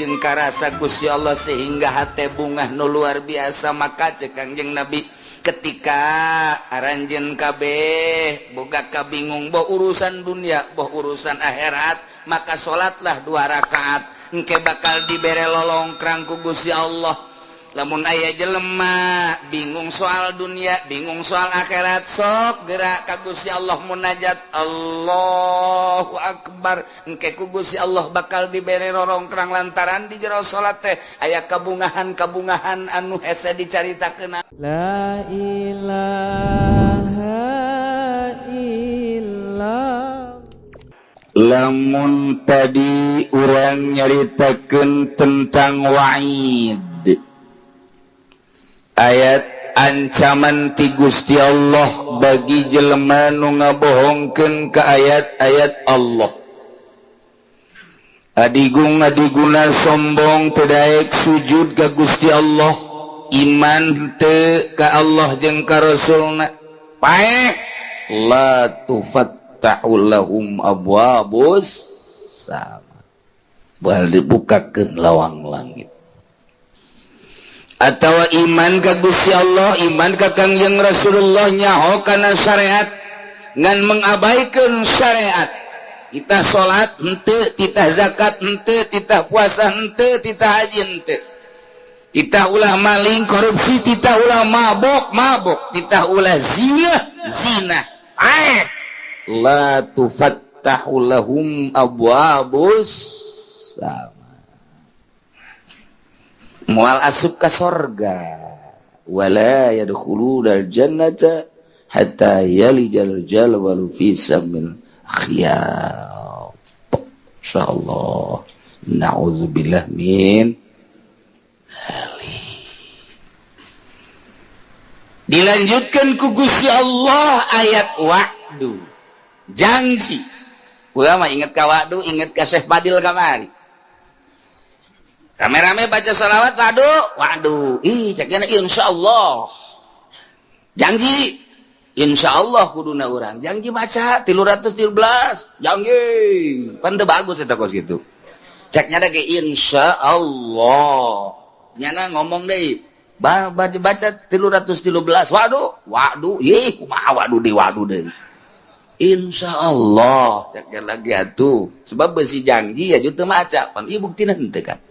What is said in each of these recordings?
jeung karasa Gusti Allah sehingga hate bungah nu luar biasa. Maka cek Kangjeng Nabi, ketika aranjeun kabeh boga kabingung, boh urusan dunia, boh urusan akhirat, maka salatlah dua rakaat, engke bakal dibere lolongkrang ku Gusti Allah. Lamun aya jelema bingung soal dunia, bingung soal akhirat, sok gerak ka Gusti Allah, munajat, Allahu Akbar, engke ku Gusti Allah bakal dibere rorongkrang lantaran di jero salat teh aya kabungahan-kabungahan anu hese dicaritakeun. La ilaha illallah. Lamun tadi urang nyaritakeun tentang wa'id, ayat ancaman ti Gusti Allah bagi jelema nu ngabohongkeun ke ayat-ayat Allah, adigung adiguna sombong, teu daek sujud ka Gusti Allah, iman teu ka Allah jeung ka Rasulna, paeh, la tufattahu lahum abwabus sama, bal dibukakeun lawang langit. Atau iman ka Gusti Allah, iman ka Kangjeng Rasulullah, nyaho kana syariat ngan mengabaikan syariat, kita salat henteu, titah zakat henteu, titah puasa henteu, titah haji henteu, titah ulah maling korupsi, titah ulah mabok mabok, titah ulah zina zina, eh, la tufattahu lahum abwabus sama, moal asup ka sorga, wala yadkhuluna jannata hatta yalijal jamalu fi sammil khiyat. Insyaallah, na'udzubillah min dzalik. Dilanjutkan ku Gusti Allah ayat wa'du, janji. Ulama inget ka wa'du, inget ka Syekh Fadil kamari rame-rame baca salawat, waduh waduh, ih, ceknya insya Allah, janji insya Allah. Kuduna urang janji maca 313, janji pan teu bagus eta kos gitu. Ceknya ada ke insya Allah, nyana ngomong deh, baca baca 313, waduh waduh, ih, kumaha waduh di waduh deh. Insya Allah ceknya lagi atuh, sebab besi janji ya juta maca pan ieu buktina henteu kan,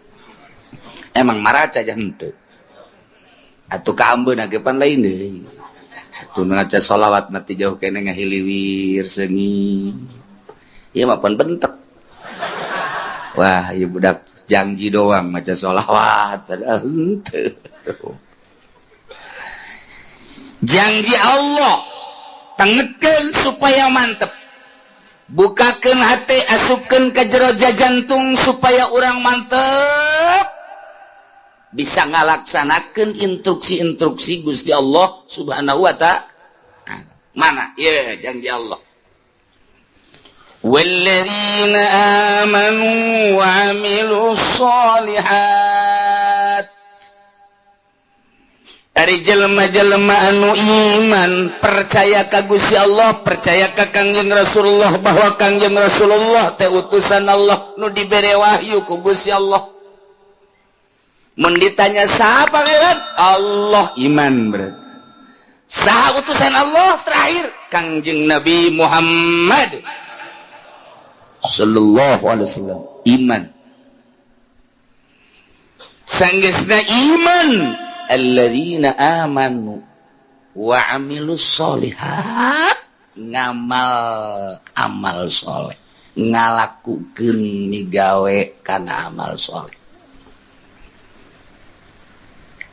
emang maraca aja henteu atuh, kaambeun ge pan lain deui atuh. Ngaca sholawat mati jauh kene ngahiliwir seungi, ieu mah pan bentek, wah, ieu budak janji doang maca sholawat, padahal henteu. Janji Allah tengetkeun supaya mantep, bukakeun hati, asupkeun ke jero jantung supaya urang mantep bisa ngalaksanakan instruksi-instruksi Gusti Allah Subhanahu wa Ta'ala. Mana ya janji Allah? والذين آمنوا وعملوا الصالحات. Ari jelema-jelema anu iman, percaya ka Gusti Allah, percaya ka Kangjeng Rasulullah, bahwa Kangjeng Rasulullah teh utusan Allah nu dibere wahyu ku Gusti Allah. Mun ditanya siapa kan Allah, iman berarti. Saha utusan Allah terakhir? Kangjeng Nabi Muhammad sallallahu alaihi wasallam, iman. Sanggeusna iman, alladzina amanu wa amilus solihat, ngamal amal soleh, ngalakukeun migawe kana amal soleh.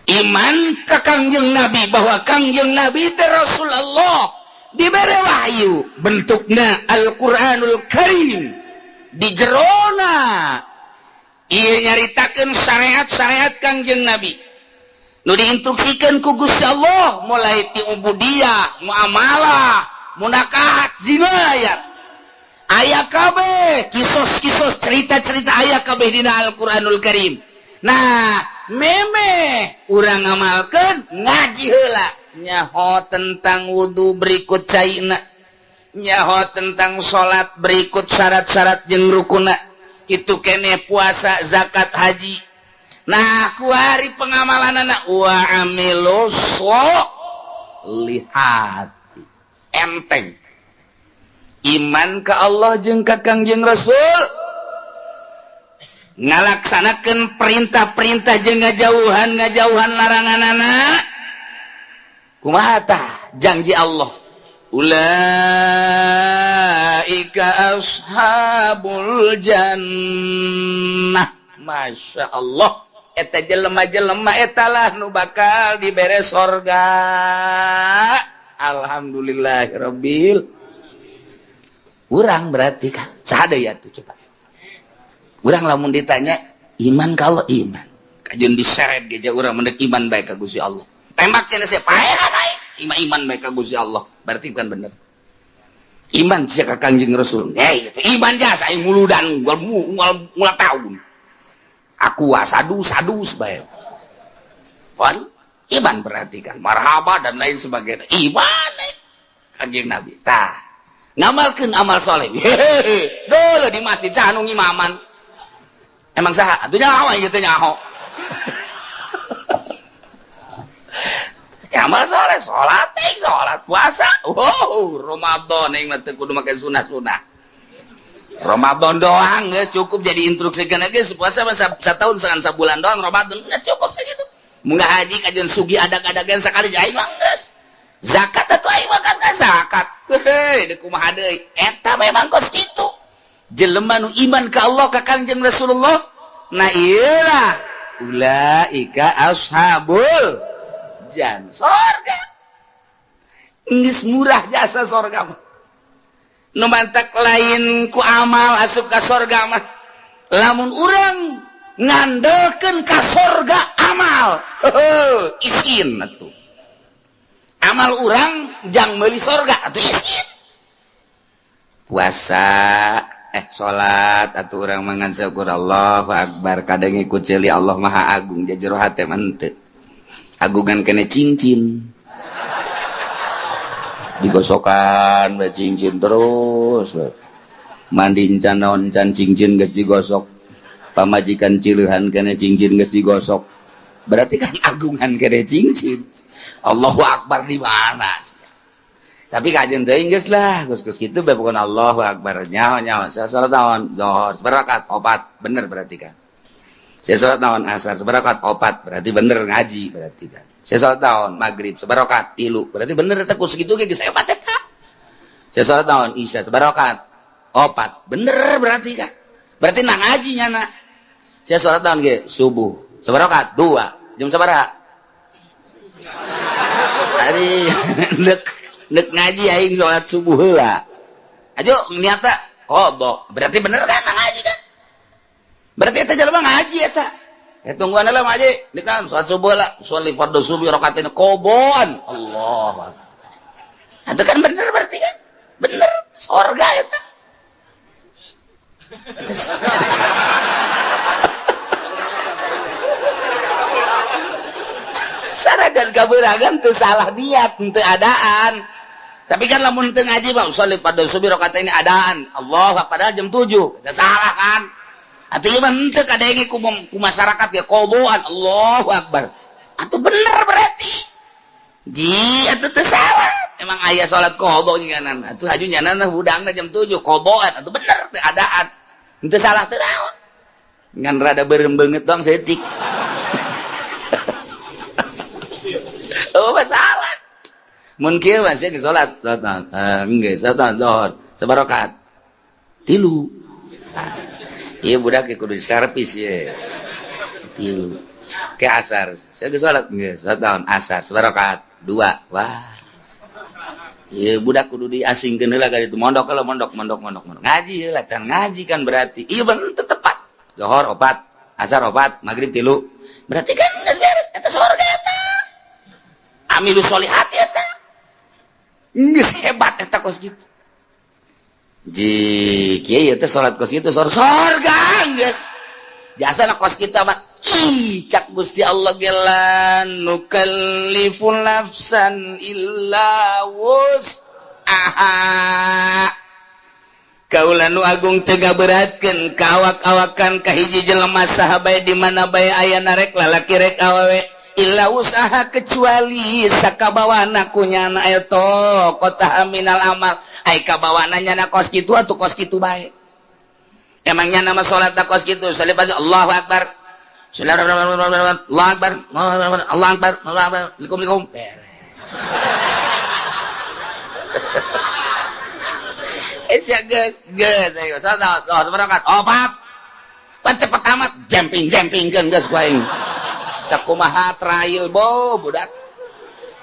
Iman ke Kangjeng Nabi bahwa Kangjeng Nabi teh Rasulullah, diberi wahyu bentuknya Al-Qur'anul Karim, di jerona ieu nyaritakeun syariat-syariat Kangjeng Nabi nu diinstruksikan ku Gusti Allah, mulai ti ubudiyah, muamalah, munakahat, jinayat, aya kabeh, kisos-kisos, cerita-cerita aya kabeh dina Al-Qur'anul Karim. Nah, meme urang ngamalkeun, ngaji heula, nyaho tentang wudhu berikut caina, nyaho tentang salat berikut syarat-syarat jeung rukuna. Kitu kene puasa, zakat, haji. Nah, kuari pengamalan anak wa amilus solihati enteng iman ke Allah jeung ka Kangjeng Rasul, ngalaksanakeun perintah-perintah jeung ngajauhan ngajauhan larangan. Anak kumaha tah janji Allah? Ulaika ashabul jannah. Masya Allah, eta jelema-jelema etalah nu bakal dibere sorga. Alhamdulillahirabbil. Urang berarti kan sada ya tuh. Coba urang lamun ditanya iman, kalau iman kajeun diseret ge urang mendek iman baik ka Gusti Allah, tembak cenah sia, paehan aing iman, iman baik ka Gusti Allah. Berarti kan bener iman sia ka Kangjeng Rasul. Hei, itu iman jasa aing muludan ngual ngual tahun aku sadus sadus bae pon iman, berarti kan marhaba dan lain sebagainya, iman eh. Kanjeng Nabi tah ngamalkeun amal soleh. Hehehe, dulu di masjid saha nu ngimaman? Emang saha atuh nyaho gitu nyaho? Amal soleh, salat eh, salat, puasa. Wow, Ramadan yang mah teu kudu make sunah-sunah. Ramadan doang geus cukup jadi instruksi kana geus. Puasa mah satahun sangan sabulan doang, Ramadan geus cukup segitu. Munggah haji kajeun sugi adag-adagan sakali aing mah geus. Zakat atuh aing mah kan zakat. Heuh, deuk kumaha deui? Eta memang kos kitu. Jelema nu iman ka Allah, ka Kangjeng Rasulullah, nah iyalah ulaika ashabul jan sorga. Geus murah jasa sorga mah. Nu mantak lain ku amal asup ka sorga mah. Lamun urang ngandelkeun ka sorga amal, heuh, isin atuh. Amal urang jang meuli sorga atuh isin. Puasa, eh, salat atuh urang mangan syukur Allahu akbar, kadang ikut ceuli Allah Maha Agung jero hate mah henteu. Agungan kene cincin digosokan we, cincin terus we. Mandi encan naon encan, cincin geus digosok. Pamajikan cileuhan kene, cincin geus digosok. Berarti kan agungan kene cincin. Allahu akbar di mana? Tapi kajian teuing geus lah, geus geus kitu bae pokona. Allahu akbar, nyaho nyaho. Saya salat naon? Zuhur seberapa? Opat, bener berarti kan. Saya salat naon? Asar seberapa? Opat, berarti bener ngaji berarti kan. Saya salat naon? Maghrib seberapa? Tilu, berarti bener eta. Ku segitu ge geus hebat eta. Saya salat naon? Isya seberapa? Opat, bener berarti kan. Berarti nang ngaji nyana. Saya salat naon ge? Subuh seberapa? Dua. Jam sabaraha tadi? Nek nek ngaji aing salat subuh heula aja niatna qada, berarti bener kan nang ngaji kan. Berarti eta jelema ngaji eta. Ya tungguan lah ngaji di kan salat subuh lah, sholli fardhu subuh rakaatain qadaan. Allah, itu kan bener berarti kan, bener sorga eta. Sanajan kabeuragan teu salah niat, teu adaan. Tapi kan lamun teu ngaji mah sholli fardhu subuh rakaatain adaan. Allah, padahal jam 7. Teu salah kan? Atuh ieu mah henteu kadenge ku masyarakat ya qadaan. Allahu akbar. Atuh bener berarti. Ji atuh teu salah. Emang aya salat qada nyanan. Atuh haju nyanan hudangna jam 7 qadaan. Atuh bener teu adaan. Henteu salah teu naon. Ngan rada beureum beungeut doang saeutik. Oh, masalah. Mun kieu mah sia geus salat, salat geus salat zuhur, sabarakat? Tilu. Ieu budak kudu servis ye. Tilu. Ke asar, saya geus salat geus, salat naon? Asar, sabarakat? Dua. Wah. Ieu budak kudu diasingkeun heula ka ditu, mondok heula, mondok mondok mondok mondok. Ngaji heula, can ngaji kan berarti. Ieu bener tepat. Zuhur opat, asar opat, maghrib tilu. Berarti kan geus beres eta sorga eta. Amilu solihati eta. Geus hebat eta kos kitu. Ji kieu ieu teh salat kos kitu sorga geus. Jasa na kos kitu mah ih cak Gusti Allah gelan nukallifu nafsan illa wus'aha. Kaula nu agung teu ngaberatkeun ka awak-awakan ka hiji jelema saha bae di mana bae aya rek lalaki rek awewe illa usaha kecuali sakabawana ku nyana eta kota minal amal ai kabawana nyana kos kitu atuh kos kitu bae. Emangnya nama salat tak kos kitu salibat Allahu akbar Allahu akbar Allahu akbar Allahu akbar likum likum beres. Ya geus geus ayo salat oh seberangkat opat pan cepet amat jumping jumping geus ku aing sakumaha trail bo budak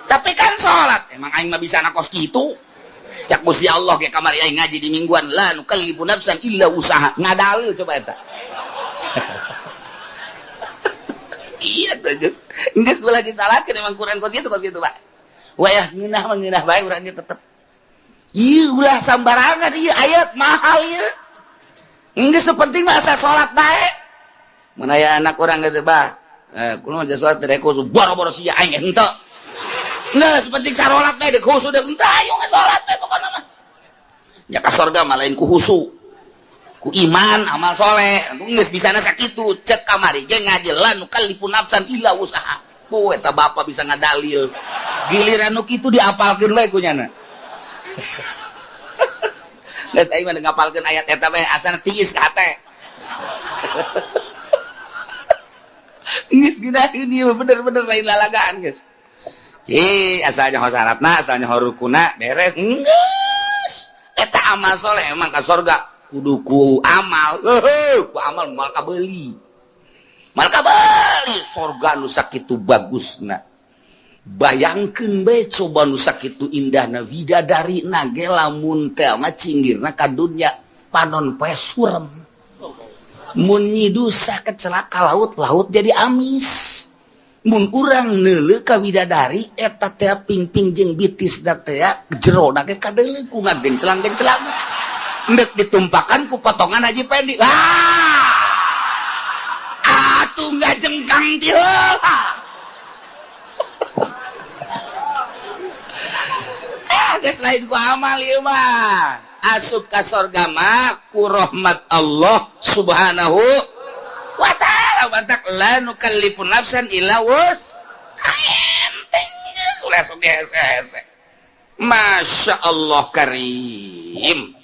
tapi kan salat emang aing mah bisa na kos kitu cak Gusti Allah ge kamari aing ngaji di mingguan la nukallifu nafsan illa usaha ngadalil coba eta. Iya tuh geus geus ulah disalahkeun emang Quran kos kitu Pak wayah ngeunah mah ngeunah bae urang ge tetep. Iya ulah sambarangan iya ayat mahal iya. Geus penting mah asa salat bae. Mun aya anak urang geus bah, kulo mah salat teh khusus boro-boro sia aing henteu. Geus penting sarolat bae deuk khusus deuk henteu ayo geus salat bae pokona mah. Nya ka sorga mah lain ku khusu. Ku iman amal soleh. Geus bisana sakitu cek kamari ge ngaji la nukallifu nafsan illa usaha. Oh eta bapa bisa ngadalil. Giliran nu kitu diapalkeun bae ku nyana. Geus aing mah ngapalkeun ayat eta bae asana tiis ka hate. Geus geunaheun ieu bener-bener lain lalagaan geus. Ci asalnya ho syaratna, asalnya ho rukuna beres. Geus. Eta amal soleh emang ka sorga kudu ku amal. Heuh, ku amal moal kabeuli. Moal kabeuli sorga nu sakitu bagusna. Bayangkeun bae coba nu sakitu indahna widadari na ge lamun teh mah cinggirna ka dunya panon poe surem. Mun nyidusa kecelaka laut, laut jadi amis. Mun urang neuleuh ka widadari eta teh pingping jeung bitis da teh jerona ge kadeuleuh ku ngagencelang-gencelang. Endek ditumpakan ku potongan Haji Pendi. Ah! Atuh ngajengkang ti heula. Geus lain ku amal ieu mah. Asup ka sorga mah ku rahmat Allah Subhanahu wa ta'ala. Bantak la nukallifu nafsan illa wus. Enteng geus ulah sok hese-hese. Masya Allah karim.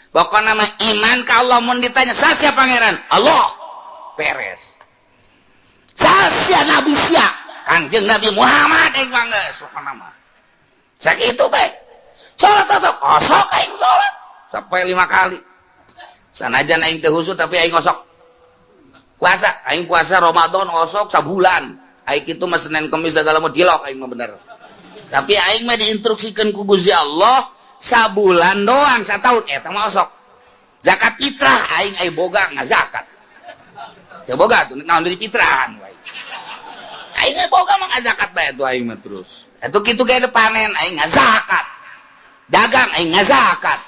Pokokna mah iman ka Allah mun ditanya saha pangeran? Allah. Beres. Saha nabi sia? Kangjeng Nabi Muhammad aing mah geus pokona mah. Sakitu bae. Salat osok, osok aing salat sampai 5 kali. Sanajan aing teu khusyuk tapi aing osok. Puasa, aing puasa Ramadan osok sabulan. Aing kitu mah Senin Kamis segala mah dilok aing mah bener. Tapi aing mah diinstruksikeun ku Gusti Allah sabulan doang sataun eta mah osok. Zakat fitrah aing aya boga ngazakat. Teu boga tuh naon deui fitrahan wae. Aing boga mah ngazakat bae tuh aing mah terus. Atuh kitu ge panen aing ngazakat. Dagang aing ngazakat.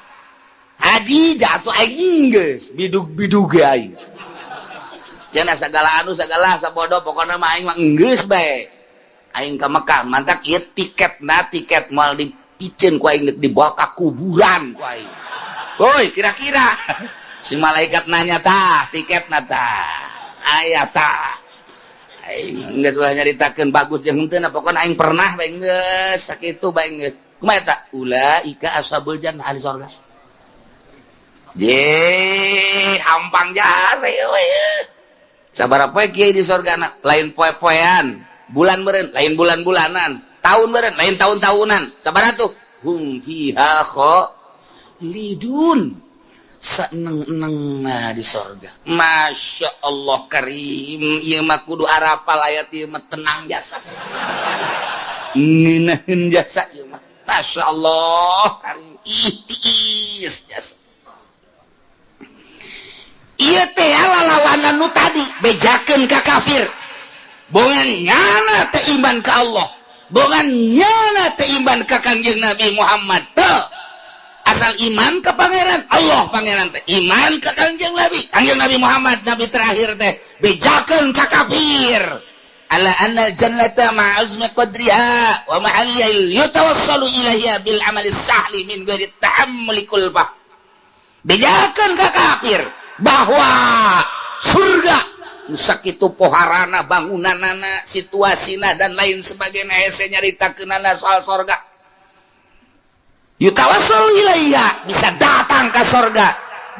Haji jatuh aing geus bidug-bidug ge aing. Cenah sagala anu sagala sabodo pokona mah aing mah geus bae. Aing ka Mekah mantak ieu tiketna tiket moal dipiceun ku aing dibawa ka kuburan ku aing. Woi kira-kira si malaikat nanya tah tiketna tah aya tah. Aing geus ulah nyaritakeun bagus jeung henteu pokona aing pernah bae geus sakitu bae geus. Kumaha eta? Ulaika ashabul jannah ahli sorga. Je hampang jasa ieu we. Sabaraha poe kiai di sorgana lain poe-poean, bulan meureun lain bulan-bulanan, tahun meureun lain tahun-tahunan. Sabaraha tuh? Hum fiha khalidun. Seneng-enengna di sorga. Masya Allah karim. Ieu mah kudu arapal ayat ieu mah tenang jasa. Ngeunaheun jasa ieu mah. Masya Allah karim. Ih tiis jasa. Ieu teh lalawanan nu tadi bejakeun ka kafir. Bongan nyana teh iman ka Allah. Bongan nyana teh iman ka Kangjeng Nabi Muhammad teh. Asal iman ke pangeran Allah pangeran teh iman ke Kangjeng Nabi Kangjeng Nabi Muhammad nabi terakhir teh bejakeun ka kafir. Ala anna jannata ma'azmi qadriha wa mahalliha yutawassalu ilaiha bil amali sahli min ghairi ta'ammuli kulfah. Bejakeun ka kafir bahwa surga nu sakitu poharana, bangunanana, situasina, dan lain sebagainya, hese nyaritakeunana soal sorga. Yutawassul ilaiha, bisa datang ke sorga,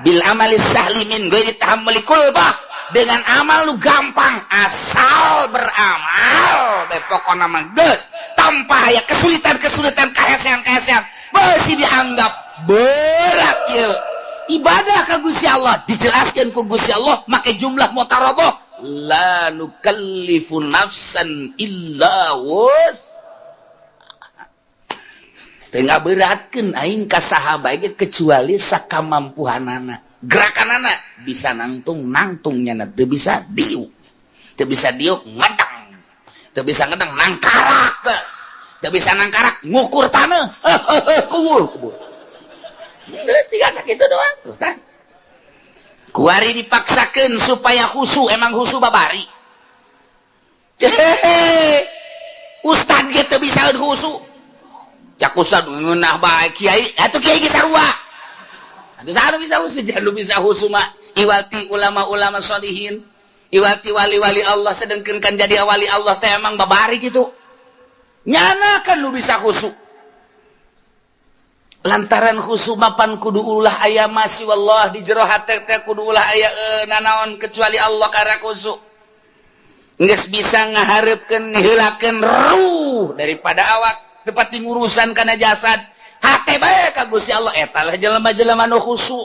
bil amali sahli min ghairi tahammuli kulfah, dengan amal lu gampang, asal beramal bae pokona mah geus, tanpa aya kesulitan-kesulitan, kahesean-kahesean. Masih dianggap berat ieu ibadah ka Gusti Allah. Dijelaskan ku Gusti Allah make jumlah mutaradoh, la nukallifu nafsan illa wus. Teu ngaberatkeun aing ka saha bae kecuali sakamampuhanana. Gerakanana bisa nangtung, nangtung, nyana teu bisa diuk, teu bisa diuk ngedang, teu bisa ngedang nangkarak, geus teu bisa nangkarak ngukur tanah, kubur kubur. Geus tinggal sakitu doang tuh kan. Kuari dipaksakeun supaya khusu, emang khusu babari. Hehehe, ustad ge teu bisa khusu. Cak ustad ngeunah bae kiai, atuh kiai ge sarua. Atuh saha nu bisa khusu? Jangan nu bisa khusu mah iwati ulama-ulama solihin, iwati wali-wali Allah. Sedengkeun kan jadi wali Allah teh emang babari gitu. Nyana kan nu bisa khusu. Lantaran khusu mapan kudu ulah aya masih wallah di jero hate teh, kudu ulah aya nanaon kecuali Allah karena khusu. Geus bisa ngahareupeun, ngeheulakeun ruh daripada awak, tepati ngurusan kana jasad, hate bae ka Gusti Allah. Eta lah jelema-jelema nu khusu.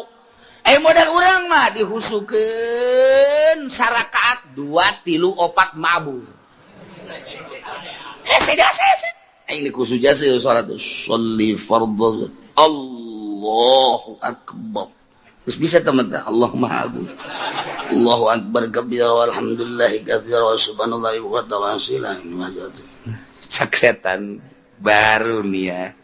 Eh, modal urang mah dihusukeun sarakaat dua tilu opat mabur. Hese jasa hese aing dikhusu jasa salat sholli fardhu, Allahu akbar. Terus bisa teman Allah Maha Agung, Allahu akbar kabira, walhamdulillahi katsira, wa subhanallahi wa ta'ala. Cak setan, baru nih ya.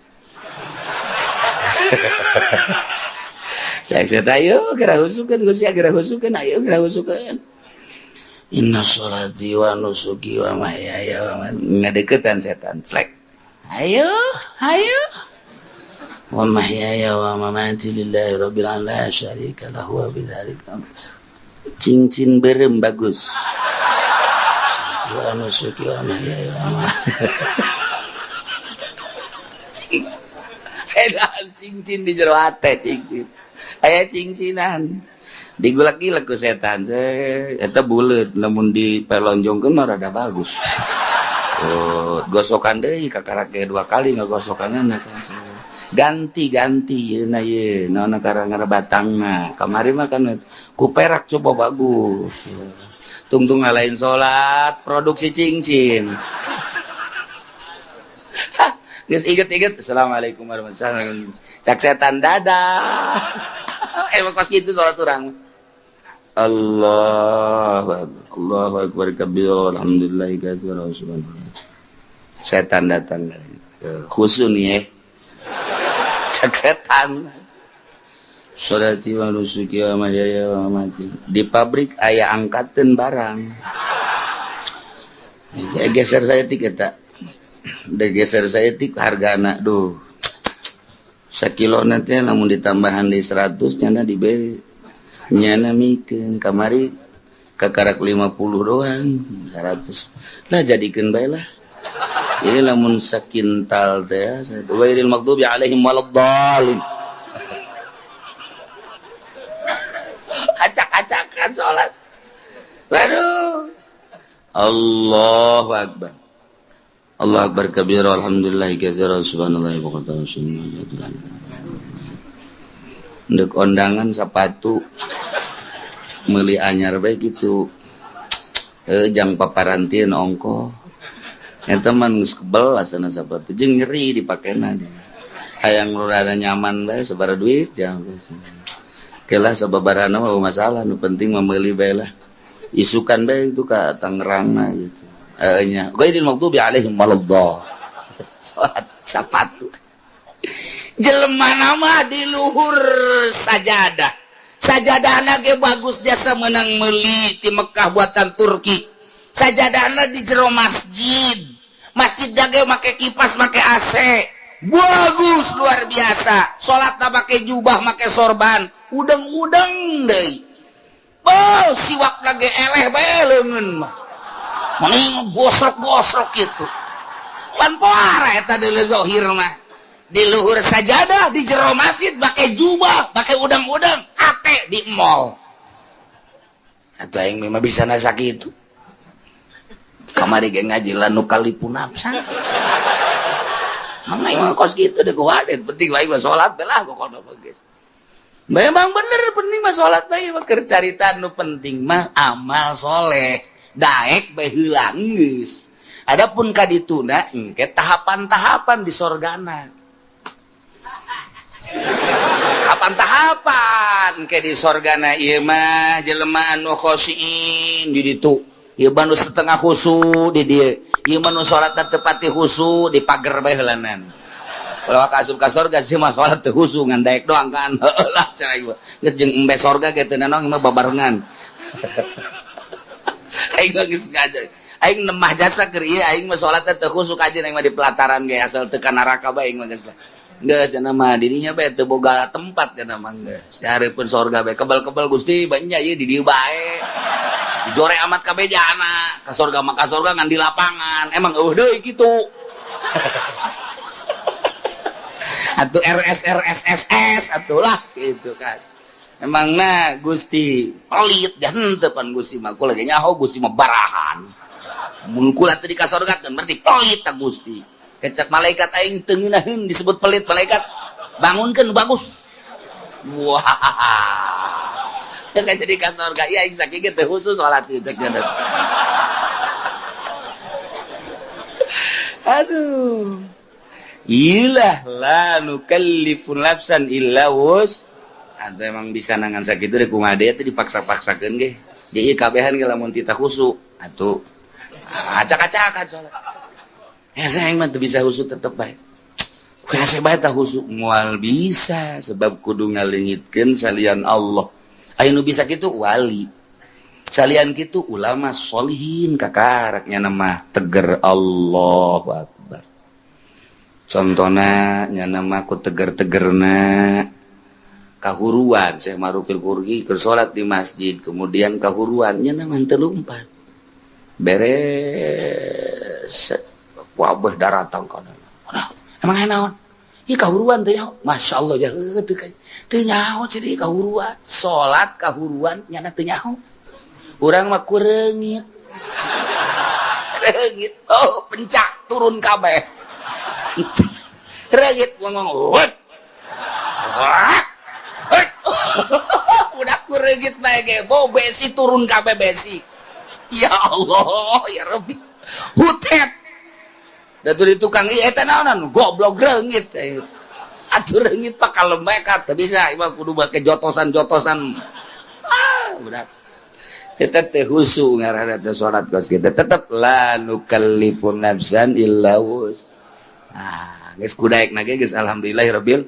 Saya ayo geura husukeun Gusti, geura husukeun, ayo geura husukeun. Inna sholati wa nusuki wa mahyaya wa mamati. Ngadeukeutan setan, slek, ayo ayo, wa mahyaya wa mamati lillahi rabbil alamin la syarika lahu wa bidzalika. Cincin berem bagus. Wa nusuki wa mahyaya wa mamati, cincin. Edan cincin di jero hate, cincin aya, cincinan digulak-gilak ku setan. Eta buleut, lamun dipelonjongkeun mah rada bagus. Oh, gosokan deui, kakarak ge dua kali ngagosokanna. Ganti-ganti yeuna ye naon karang batangna kamari mah kan ku perak, coba bagus. Tungtung lain salat, produksi cincin. Geus inget-inget, assalamualaikum warahmatullahi wabarakatuh. Cak setan, dadah. Emang kos gitu salat urang. Allah Allahu akbar kabir, alhamdulillah katsira, subhanallah. Setan datang, khusu nih ya. Cak setan. Sholati wa nusuki wa mahyaya wa mamati. Di pabrik aya angkateun barang. Geser saya tiket tak? Udah geser saya tik hargana, duh, sakilo nanti namun ditambahan di 100 nyana diberi, nyana mikeun kamari kakarak 50 doang, 100 lah, jadikeun bae lah. Ini lamun sakintal teh, ghairil maghdubi alaihim waladdallin. Acak-acakan salat. Waduh, Allahu akbar, Allah akbar kabira, alhamdulillah katsira, subhanallah wa ta'ala. Ndek ondangan sepatu meuli anyar bae gitu. Jang paparantieun ongko. Eta mah geus kebel asana sepatu jeung nyeri dipakena. Hayang nu rada nyaman bae, sabaraha duit jang. Kelah sababarana mah masalah, nu penting mah meuli bae lah. Isukan bae itu ka Tangerang gitu. Nya ghairil maghdubi alaihim waladdallin. Salat sapatu jelema nama di luhur sajadah, sajadahna ge bagus, jasa menang meuli ti Mekah buatan Turki. Sajadahna di jero masjid, masjid ge make kipas, make AC, bagus luar biasa. Salatna make jubah, make sorban. Udang-udang deui. Oh, siwak lagi eleh bae leungeun mah. Mending gosrok-gosrok gitu. Pan poara eta deuleu zahir mah. Di luhur sajadah, di jero masjid pakai jubah, pakai udang-udang, ate di mall. Atuh aing mah bisa na sakitu. Kamari ge ngaji la nukallifu nafsan. Mang aing mah kos kitu deh kuwadet, penting bae mah salat teh lah pokona mah geus. Memang bener penting mah salat bae mah keur carita nu penting mah amal soleh. Daek bae heula geus. Adapun ka dituna engke tahapan-tahapan di sorgana. Tahapan-tahapan ke di sorgana ieu mah jelema anu khosyiin di ditu. Ieu mah nu setengah khusu di dieu. Ieu mah nu salat teu pati khusu di pager bae heulanan. Kalau ka asup ka sorga sih mah salat teu khusu ngan daek doang kan. Heueuh lah cenah ieu. Geus jeung embe sorga ge teu nanaon mah babarengan. Aing mah geus ngaji. Aing nemah jasa keur ieu aing mah salat teu khusu kajeun aing mah di pelataran ge asal teu ka neraka bae aing mah geus lah. Geus cenah mah dirinya bae teu boga tempat cenah mah geus. Dihareupeun sorga bae kebal-kebal Gusti banyak ieu di dieu bae. Dijore amat kabeh jana ka sorga mah ka sorga ngan di lapangan. Emang eueuh deui kitu. Atuh RS RS SS atuh lah gitu kan. Emang na Gusti pelit jangan teu pan Gusti mah kula ge nyaho Gusti mah barahan. Mun kula teu di ka sorga teh berarti pelit ta Gusti. Kecak malaikat aing teu ngeunaheun disebut pelit malaikat. Bangunkeun bagus. Wah. Teu jadi ka sorga ieu aing sakieu teu khusus salat ieu cek geus. Aduh. Ilah la nukallifu nafsan illa wus. Atau emang bisa nangan sakitu deh kumaha deui teh dipaksa-paksakeun ge. Di ieu kabehan ge lamun tita khusu atuh acak-acakan salat. Ya saya mah teu bisa khusu tetep bae. Hese bae tah khusu moal bisa sebab kudu ngaleungitkeun salian Allah. Aya nu bisa kitu wali. Salian kitu ulama solihin kakarak nya mah teger Allahu Akbar. Contohna nya mah ku teger-tegerna kahuruan Syekh Marufil Qurgi keur salat di masjid kemudian kahuruan nya mah teu lumpat. Beres wabah daratang kana. Emang aya naon? Ih kahuruan teh nyaho. Masya Allah ya teu teu nyaho ciri kahuruan. Salat kahuruan nyana teu nyaho. Urang mah kureungit. Reungit. Oh, pencak turun kabeh. Reungit ngomong. Udah kureungit bae ge, bau besi turun kabeh besi. Ya Allah, ya Rabbi. Hutet. Da di tukang ieu eta naonan goblok reungit. Atuh reungit pak kalau mereka teu bisa ieu kudu make jotosan-jotosan. Ah, udah. Eta teh khusu ngaranna teh salat kos kitu. Tetep la nukallifu nafsan illa wus. Ah, geus kudaek na ge geus alhamdulillahirabbil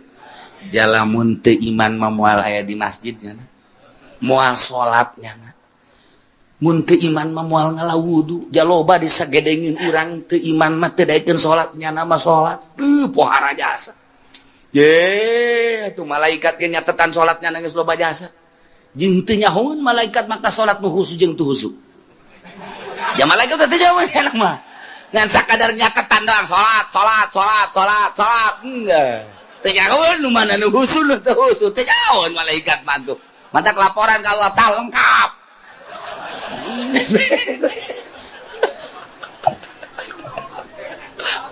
jalamun teu iman mah moal aya di masjid nya. Moal salat nya. Mun teu iman mah moal ngala wudu, jaloba disagedengin urang teu iman mah teu daekeun salat nya mah salat. Teu pohara jasa. Ye, atuh malaikat ge nyatetan salatnya geus loba jasa. Jeung teu nyahoeun malaikat maka salat nu khusu jeung teu khusu. Ya malaikat teh jauh enak mah. Ngan sakadar nyatetan doang salat, salat, salat, salat, salat. Enggak. Teu nyahoeun nu mana nu khusu nu teu khusu, teu nyahoeun malaikat mah tuh. Mantak laporan ka Allah tah lengkap.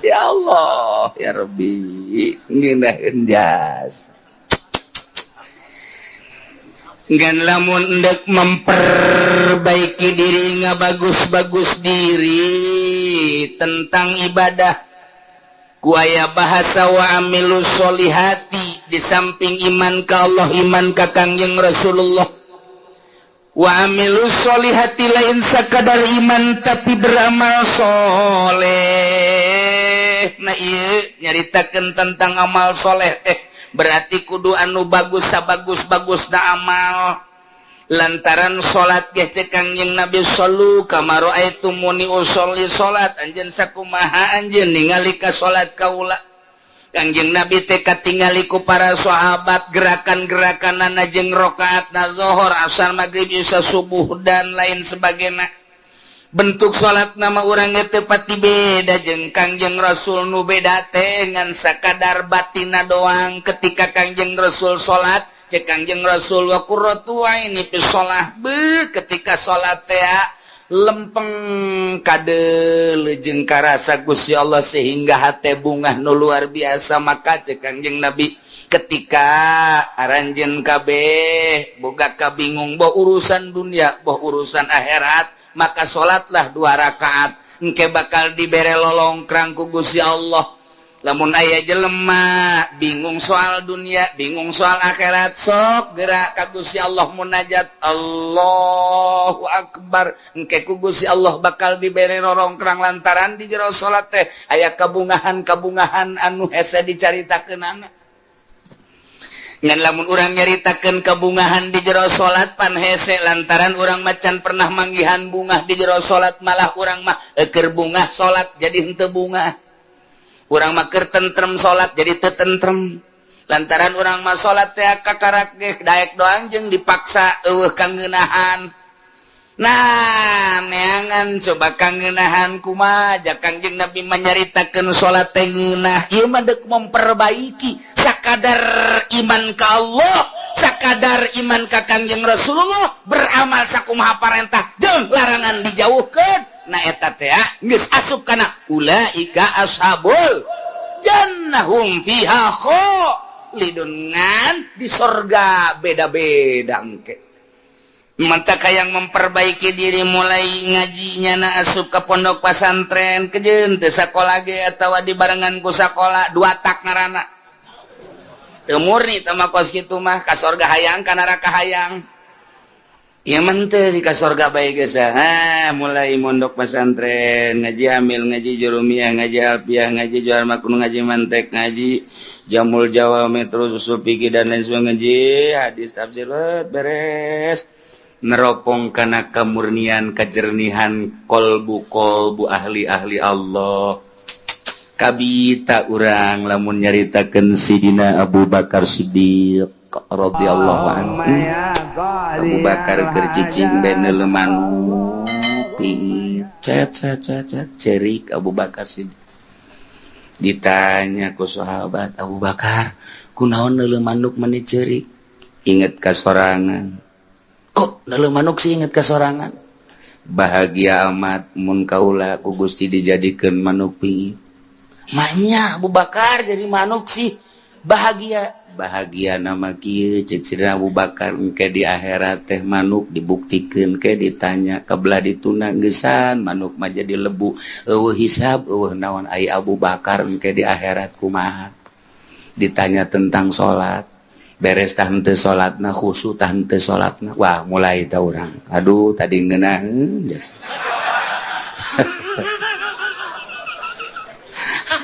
Ya Allah, ya Rabbi, ngeunaheun jasa. Ngan lamun endek memperbaiki diri ngabagus-bagus diri tentang ibadah ku aya bahasa wa amilu sholihati di samping iman ka Allah iman ka Kangjeng Rasulullah wa amilu sholihati lain sakadar iman tapi beramal soleh. Nah ieu nyaritakeun tentang amal soleh teh berarti kudu anu bagus sabagus-bagusna amal lantaran salat ge cek Kangjeng Nabi sallu kama raaitumuni usolli salat anjeun sakumaha anjeun ningali ka salat kaula. Kangjeng Nabi teh katingali ku para sahabat gerakan-gerakan jeung rokaat na zohor, asar, maghrib, isya, subuh, dan lain sebagainya. Bentuk salat nama urang teu pati beda jeung Kangjeng Rasul. Nu beda teh ngan sakadar batina doang. Ketika Kangjeng Rasul salat, cek Kangjeng Rasul, "Wa qurratu aini fi shalah." Be, ketika salat teh lempeng kade jeung karasa Gusti Allah sehingga hate bungah nu luar biasa. Maka cek Kangjeng Nabi, ketika aranjeun kabeh boga kabingung, boh urusan dunia, boh urusan akhirat, maka salatlah dua rakaat, engke bakal dibere lolongkrang ku Gusti Allah. Lamun aya jelema bingung soal dunia, bingung soal akhirat, sok gerak ka Gusti Allah, munajat, Allahu Akbar, engke ku Gusti Allah bakal dibere rorongkrang lantaran di jero salat teh aya kabungahan-kabungahan anu hese dicaritakeunana. Ngan lamun urang nyaritakeun kabungahan di jero salat pan hese, lantaran urang macan pernah manggihan bungah di jero salat. Malah urang mah eker bungah salat jadi henteu bungah, urang mah keur tentrem salat jadi teu tentrem, lantaran urang mah salat teh kakarak ge daek doang jeung dipaksa, euweuh kangeunahan. Nah, neangan coba kangeunahan kumaha. Ja Kangjeng Nabi menyaritakeun salat teh ngeunah. Ieu mah deuk memperbaiki sakadar iman ka Allah, sakadar iman ka Kangjeng Rasulullah, beramal sakumaha parentah jeung larangan dijauhkeun. Nah, eta teh geus asup kana ulaika ashabul jannah hum fiha khalidun. Ngan di sorga beda-beda engke. Maka yang memperbaiki diri mulai ngajinya na asup ke pondok pesantren kejeun teu sakola ge atawa dibarengan ku sakola, dua tak ngaranna teu murni teh mah. Kos kitu mah ka sorga hayang, ka neraka hayang. Ieu mah teu di ka sorga bae geus. Ha, mulai mondok pesantren, ngaji amil, ngaji jurumiyah, ngaji alfiah, ngaji jual makun, ngaji mantek, ngaji jamul jawami, terus usul fikih dan lain sebagainya, ngaji hadis, tafsir, beres, neropong kana kemurnian, kejernihan kolbu kolbu ahli-ahli Allah. Kabita urang lamun nyaritakeun Sidina Abu Bakar Siddiq radhiyallahu anhu. Abu Bakar keur cicing bae neuleu manuk, cet cet cet cet, cerik Abu Bakar Siddiq. Ditanya ku sahabat, "Abu Bakar, kunaon neuleu manuk meni cerik?" "Inget ka sorangan." "Kok neuleu manuk sih inget ka sorangan?" "Bahagia amat mun kaula ku Gusti dijadikeun manuk pingit." "Manya Abu Bakar jadi manuk sih bahagia?" "Bahagia nama kieu," cek Sidina Abu Bakar, "engke di akhirat teh manuk dibuktikeun ke ditanya kebelah dituna geusan manuk mah jadi lebu, euweuh hisab, euweuh naon. Ai Abu Bakar engke di akhirat kumaha? Ditanya tentang salat, beres tah henteu salatna, khusyuk tah henteu salatna?" Wah, mulai tah urang, aduh, tadi ngeunaheun geus.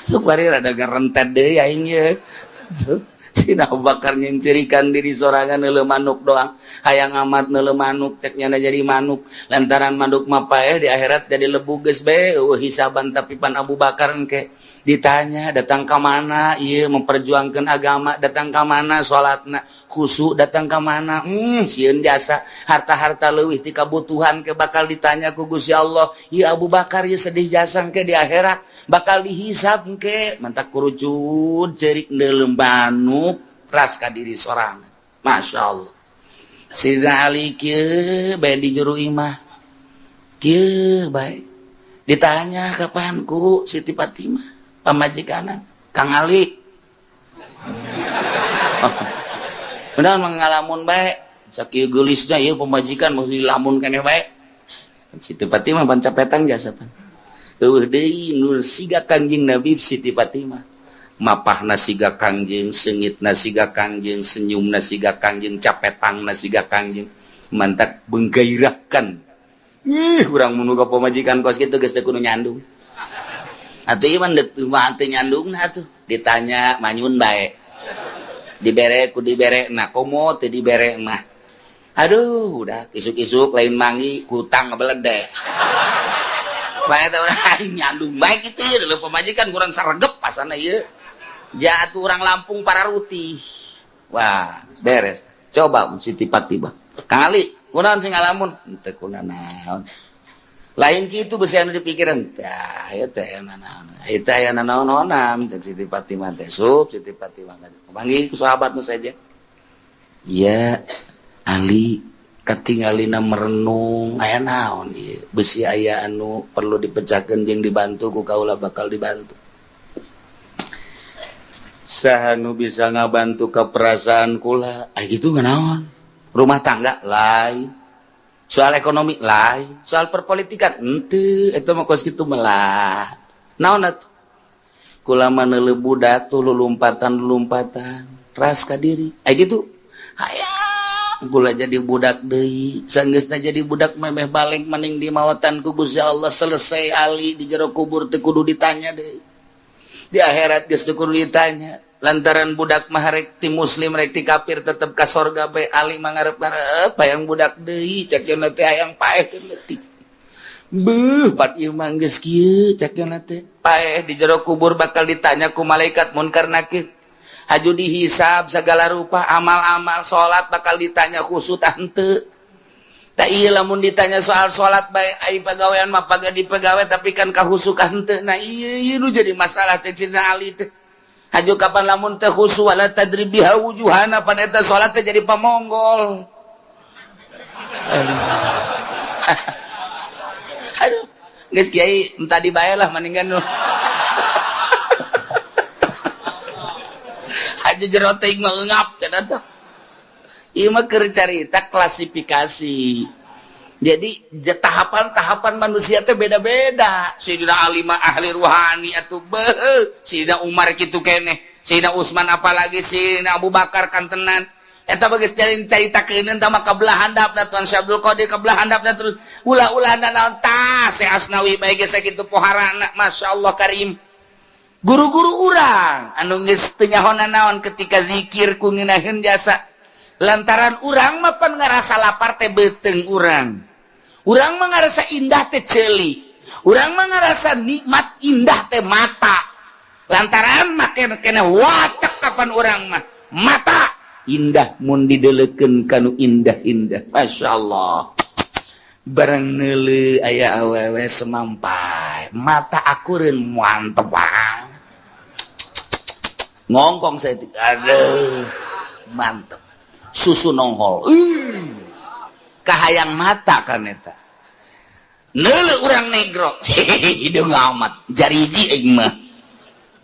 Sok bari rada ngarentet deui aing ye. Sina Abu Bakar nyencerikan diri sorangan, neuleu manuk doang, hayang amat neuleu manuk, cek nyana jadi manuk, lantaran manuk mah paeh di akhirat jadi lebu, geus bae euweuh hisaban. Tapi pan Abu Bakar engke ditanya, datang ka mana ieu memperjuangkan agama, datang ka mana salatna khusyuk, datang ka mana sieun jasa harta-harta leuwih ti kabutuhan, ke bakal ditanya ku Gusti Allah. Ieu Abu Bakar ieu sedih jasa, ke di akhirat bakal dihisab ke. Mantak kurucut cerik neuleu manuk ras ka diri sorangan. Masya Allah. Sidina Ali kieu bae di juru imah kieu bae, ditanya kapan ku Siti Fatimah pamajikanan, "Kang Ali, oh, benar mengalamun bae sakieu geulisna ieu pamajikan, mesti lamun keneh bae." Siti Fatimah pan capetan jasa, pan euweuh deui nur siga Kangjeng Nabi. Siti Fatimah mapahna siga Kangjeng, seungitna siga Kangjeng, senyumna siga Kangjeng, capetangna siga Kangjeng. Mantak menggairahkan. Ih, urang mun boga pamajikan kos kitu geus teu kudu nyandung atuh. Ieu mah mah teu nyandungna atuh. Ditanya manyun bae, dibere ku dibere, nah komo teu dibere mah aduh, udah isuk-isuk lain mangi kutang ngebeledek bae teh. Urang aing nyandung bae kitu ieu pamajikan kurang saregep pasana ieu. Jatuh orang Lampung para rutih. Wah, beres. Coba Siti Fatimah. Kang Ali, kunaon sing ngalamun? Henteu kunanaon. Lain kitu besi anu dipikiran. Tah, ieu teh aya nanaon. Ieu teh aya nanaon-naonan cek Siti Fatimah teh. Sup Siti Fatimah. Panggil ku sahabat nu saja. Iya, Ali katingalina merenung aya naon ieu. Besi aya anu perlu dipecahkeun jeung dibantu ku kaula bakal dibantu. Saha nu bisa ngabantu ke perasaan kula? Ah gitu naon? Rumah tangga lain, soal ekonomi lain, soal perpolitikan henteu, eta mah kos kitu melah. Naon atuh? Kula mah neuleuh budak tuh lulumpatan-lulumpatan, ras ka diri. Ah gitu. Hayang kula jadi budak deui, sanggeusna jadi budak memeh balik maning di mawatan ku Gusti Allah selesai Ali di jero kubur teu kudu ditanya deui. Di akhirat geus teu kudu ditanya lantaran budak mah rek ti muslim rek ti kafir tetep ka sorga bae. Ali mah ngarep-ngarep hayang budak deui, cek yeuna teh hayang paeh leutik. Beuh, pat ieu mah geus kieu cek yeuna teh. Paeh di jero kubur bakal ditanya ku malaikat munkar nakir. Haju dihisab segala rupa amal-amal salat bakal ditanya khusyuk henteu. Tak iya lamun ditanya soal salat bae ai pagawean mah paga di pagawe tapi kan kahusukan henteu. Nah iya iya nu jadi masalah cek Sidina Ali teh. Haju kapan lamun teh khusu wala tadrib biha wujuhana pan eta salat teh jadi pamonggol. Aduh. Aduh, geus kiai entah dibae lah mendingan nu. Haju jero teh mah ngap cenah teh. Ieu mah keur carita klasifikasi. Jadi tahapan-tahapan manusia teh beda-beda. Sayyidina Ali mah ahli ruhani atuh beuh, Sayyidina Umar kitu keneh, Sayyidina Utsman apalagi Sayyidina Abu Bakar kantenan. Eta bageus caritakeun tah mah kabelah handapna Tuan Syekh Abdul Qadir kabelah handapna terus ulah-ulah naon tah Syekh Asnawi bae geus sakitu poharana masyaallah karim. Guru-guru urang anu geus teu nyaho naon ketika zikir ku ngeunaheun jasa. Lantaran urang mah pan ngarasa lapar teh beuteung urang. Urang mah ngarasa indah teh ceuli. Urang mah ngarasa nikmat indah teh mata. Lantaran mah kena watek kapan urang mah mata indah mun didelekeun kanu indah-indah. Masyaallah. Barang neuleuh aya awewe semampai, mata akureun mantep banget. Ngongkong saya, aduh, mantep. Susu nonghol. Kahayang mata kan eta. Neuleuh urang negro. Hideung amat, jariji aing mah.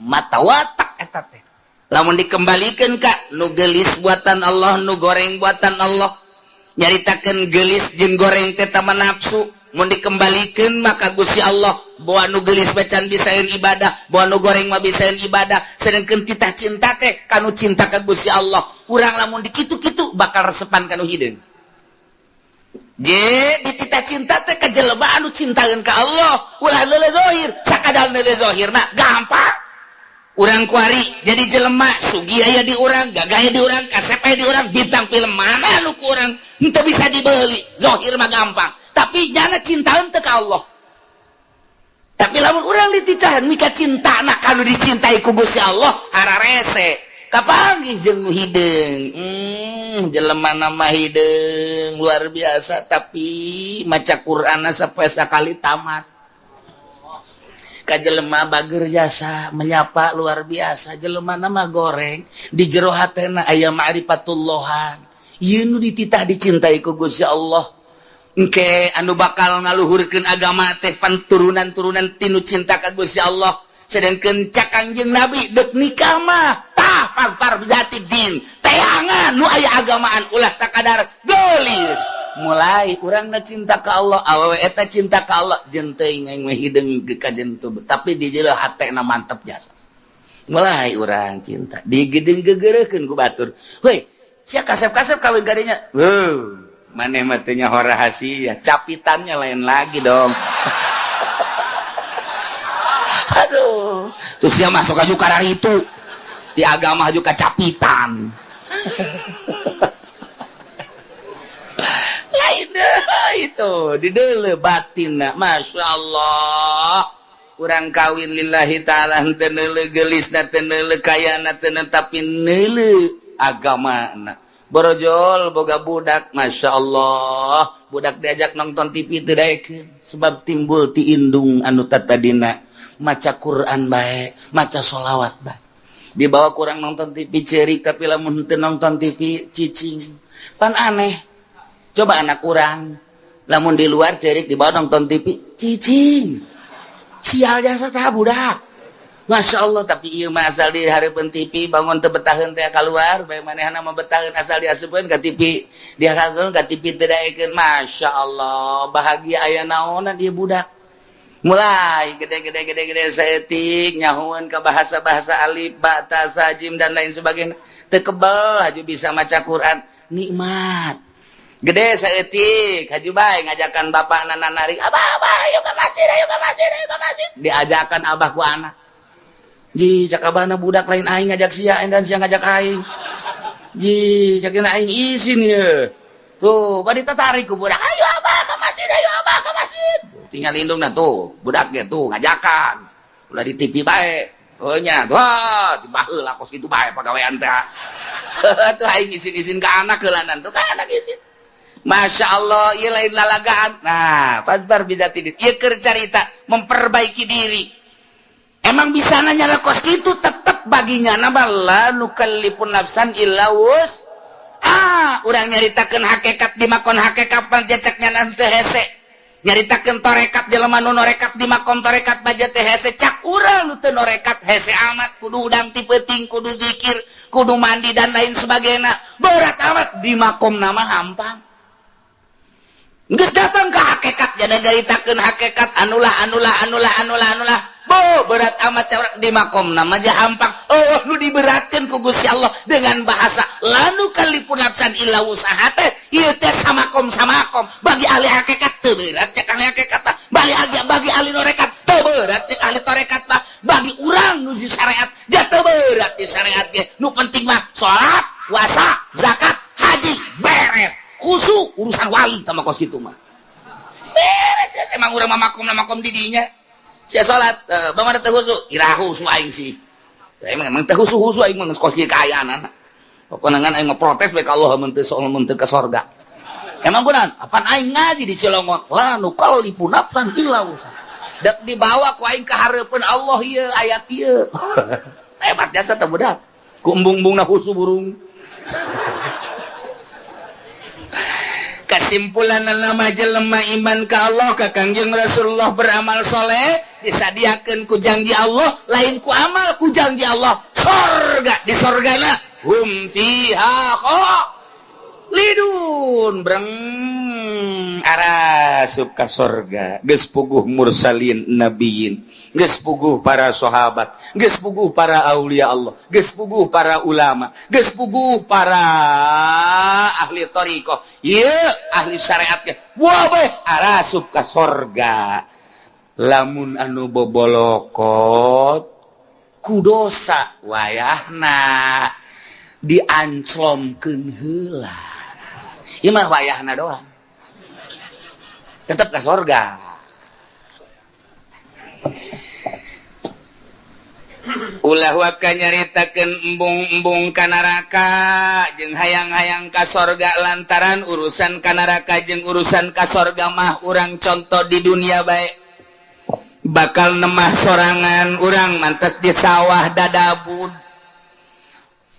Mata watak eta teh. Lamun dikembalikeun ka nu geulis buatan Allah, nu goreng buatan Allah. Nyaritakeun geulis jeung goreng teh tama nafsu. Mun dikembalikeun maka Gusti Allah bawa nu geulis bacan bisaeun ibadah, bawa nu goreng mah bisaeun ibadah. Sedengkeun titah cinta teh kanu cinta ka Gusti Allah. Urang lamun dikitu-kitu bakal resepan kanu hideung. Je dititah cinta teh ka jelema anu cintaeun ka Allah, ulah neuleuh zahir, sakadar neuleuh zahirna gampang. Urang kuari jadi jelema sugih aya di urang, gagah aya di urang, kasep aya di urang, bintang film mana nu ku urang henteu bisa dibeli. Zahir mah gampang, tapi nyana cintaeun teu ka Allah. Tapi lamun urang dititahan mika cintana kanu dicintai ku Gusti Allah, hararese. Kapanggih jeung nu hideung. Jelema nama hideung luar biasa tapi maca Qur'anna sampai sakali tamat. Ka jelema bager jasa menyapa luar biasa, jelema nama goreng di jero hatena aya ma'rifatullahan. Ieu nu dititah dicintai ku Gusti Allah. Engke anu bakal ngaluhurkeun agama teh panturunan-turunan tinu cinta ka Gusti Allah. Sedangkeun cak Kangjeng Nabi deuk nikah mah tah pagpar bizati din. Teangan nu aya agamaan ulah sakadar geulis. Mulai urangna cinta ka Allah, awewe eta cinta ka Allah, jeung teuing aing mah hideung ge ka jentu, tapi di jero hatena mantep jasa. Mulai urang cinta, digedeung gegereukeun ku batur. Heuy, sia kasep-kasep kawin kadinya. Heuh, maneh mah teu nyaho rahasia, capitannya lain lagi dong. Aduh, terus dia masuk aja karena itu di agama juga capitan. Lain itu di dele batin, masya Allah. Urang kawin lillahi ta'ala, henteu neuleuh geulisna, teu neuleuh kayana, teu tapi neuleuh agamana. Borojol boga budak, Masya Allah, budak diajak nonton TV teu daekeun, sebab timbul ti indung anu tatadina maca Quran bae, maca sholawat bae. Dibawa kurang nonton TV cerik, tapi lamun teu nonton TV cicing. Pan aneh. Coba anak urang, lamun di luar cerik, dibawa nonton TV cicing. Sial jasa tah budak. Masya Allah, tapi ieu mah asal di hareupeun TV bangun teu betaheun teh keluar bae, manehna mah betaheun asal diasupkeun ka TV, dihareupeun ka TV teu daekeun. Masya Allah, bahagia aya naonan ieu budak. Mulai gede-gede gede-gede saeutik nyahueun ka bahasa-bahasa alif ba ta sa jim dan lain sebagainya, teu kebel haju bisa maca Quran, nikmat. Gede saeutik haju bae ngajakan bapakna narik, "Abah, abah, ayo ke masjid, ayo ke masjid, ayo ke masjid." Diajakan abah ku anak. Ji, cak abahna, "Budak, lain aing ngajak sia dan sia ngajak aing." Ji, cak aing isin ye. Tuh, bari tertarik ku budak, "Ayo abah ke masjid, ayo abah ke masjid." Tuh, tinggal indungna tuh, budaknya tuh ngajakan. Ulah di TV bae. Oh nya, wah, di baheula kos kitu bae pagawean teh. Tuh aing isin-isin ke anak heulanan tuh, ka anak isin. Masya Allah, ieu lain lalagaan. Nah, fazfar bidzatid. Ieu keur carita memperbaiki diri. Emang bisa nanya lah kos gitu, tetep baginya nama la nukallifun nafsan illa wus. Ah, urang nyaritakeun hakikat di makom hakikat panjacaknya nanti hese. Nyaritakeun torekat jelema nu norekat di makom torekat baja teh hese, cak urang nu teu norekat hese amat, kudu udang ti peuting, kudu zikir, kudu mandi dan lain sebagainya. Berat amat di makom nama hampang. Geus datang ke hakikat, jadi nyaritakeun hakikat anulah anulah anulah anulah anulah. Bo, berat amat di makom nama aja hampang. Oh, nu diberatkan ku Gusti Allah dengan bahasa la nukallifun nafsan illa wusaha teh ieu teh samakom samakom. Bagi ahli hakikat teu berat cek ahli hakikat mah. Bagi ahli norekat teu berat cek ahli torekat mah. Bagi urang nu di syariat ja teu berat di syariat ge. Nu penting mah salat, puasa, zakat, haji, beres. Khusu urusan wali tama kos kitu mah. Beres ya, emang urang mah makom makom di dinya. Sia salat, bagaimana teu khusu? Iraha khusu aing sih. Ya, emang emang teu khusu khusu aing mah geus kos kieu kaayaan. Pokona ngan aing mah protes bae ka Allah mun teu soal mun teu ka sorga. Emang kunaon? Apan aing ngaji di Cilongok, la nukallifu nafsan illa wusaha. Dek dibawa ku aing ka hareupeun Allah ieu ayat ieu. Hebat jasa teh budak. Ku embung-embungna khusu burung. Kesimpulan nama jelema iman ka Allah, ka Kangjeng Rasulullah, beramal soleh, disadiakeun ku janji Allah, lain ku amal, ku janji Allah sorga. Di sorgana hum fiha khalidun, breng arasup ka sorga. Geus puguh mursalin, nabiyin, geus puguh para sahabat, geus puguh para aulia Allah, geus puguh para ulama, geus puguh para ahli thariqah, ieu ahli syariat ge wah bae arasup ka sorga. Lamun anu bobolokot ku dosa, wayahna dianclomkeun heula. Ieu mah wayahna doang, tetep ka sorga. Ulah waka nyaritakeun embung-embung ka neraka jeung hayang-hayang ka sorga, lantaran urusan ka neraka jeung urusan ka sorga mah urang contoh di dunia bae. Bakal nemah sorangan urang mantes di sawah dadabud.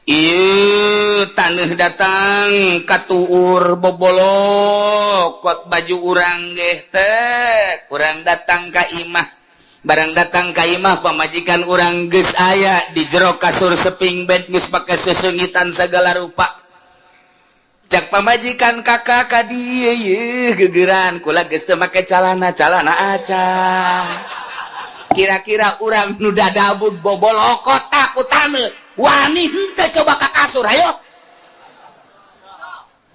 Ieu taneuh datang katuur bobolokot baju urang geh teh. Urang datang ka imah, barang datang ka imah pamajikan urang geus aya di jero kasur seping bed, geus pake sesengitan segala rupa. Cak pamajikan, "Kakak, ka dieu ye gegeran kula geus teu make calana, calana acan." Kira-kira urang nu dadabud bobolokot ku taneuh wani henteu coba ka kasur? Ayo,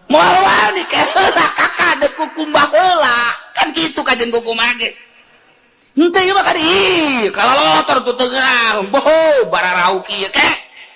moal wani ke heula, kakak, deuk kukumbah heula. Kan kitu kajen kukumbah ge henteu ieu mah kan ih kalalotor tuh tengah boho bararau kieu ke.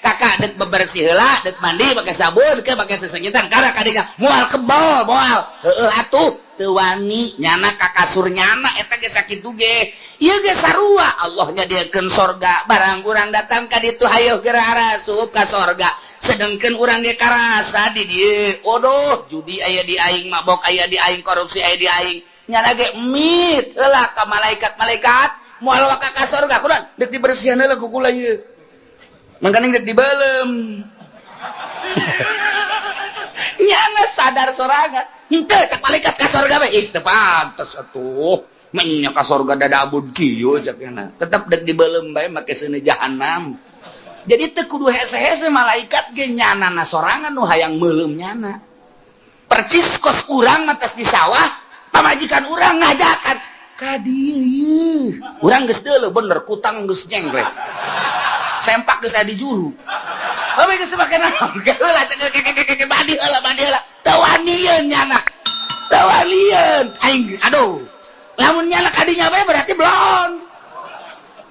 "Kakak, dek bebersih heula, dek mandi pakai sabun ke, pakai sesengitan." Karena kadinya moal kebal, moal heueuh atuh. Teu wani nyana ka kasur nyana eta ge sakitu ge. Ieu ge sarua Allah nyadiakeun sorga, barang urang datang ka ditu hayoh geura arasup ka sorga. Sedangkan urang ge karasa di dieu, odoh judi aya di aing, mabok aya di aing, korupsi aya di aing. Nyana ge mit heula ka malaikat-malaikat moal waka ka sorga kunaon deuk dibersihan heula ku kula ieu. Mangkaning deuk dibeuleum. Nyana sadar sorangan henteu cak malaikat ka sorga bae ih teu pantes atuh menya ka sorga dadabud kieu cak nyana tetep deuk dibeuleum bae make seuneu jahanam. Jadi teu kudu hese-hese malaikat ge nyana na sorangan nu hayang meuleum nyana. Percis kos urang mah di sawah pamajikan urang ngajakan ka dieu urang geus deuleu bener kutang geus nyengklek sempak geus aya di juru. Bae geus make naon heula cek mandi heula mandi heula teu wanian nyana teu wanian aing aduh lamun nyana kadinya bae berarti belum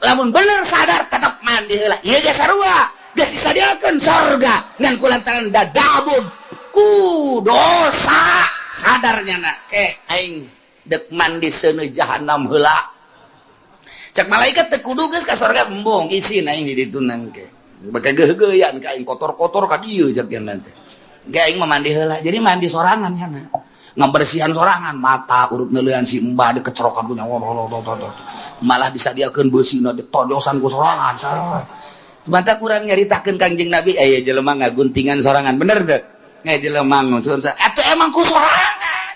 lamun bener sadar tetep mandi heula ieu ge sarua geus disadiakeun sorga ngan kulantaran dadabud ku dosa sadar nyana ke aing dek mandi seuneu jahanam heula cek malaikat teu kudu geus ka sorga embung isin aing di ditu nangke bakal geugeuyan ka aing kotor-kotor ka dieu cek nanti ge aing mah mandi heula. Jadi mandi sorangan nyana ngabersihan sorangan mata urut neuleuan si embah dikecerokan ku nyawa malah disadiakeun beusina ditojosan ku sorangan. Mantap kurang nyaritakeun Kangjeng Nabi aya jelema ngaguntingan sorangan bener teu nya jelema ngunsur atuh emang ku sorangan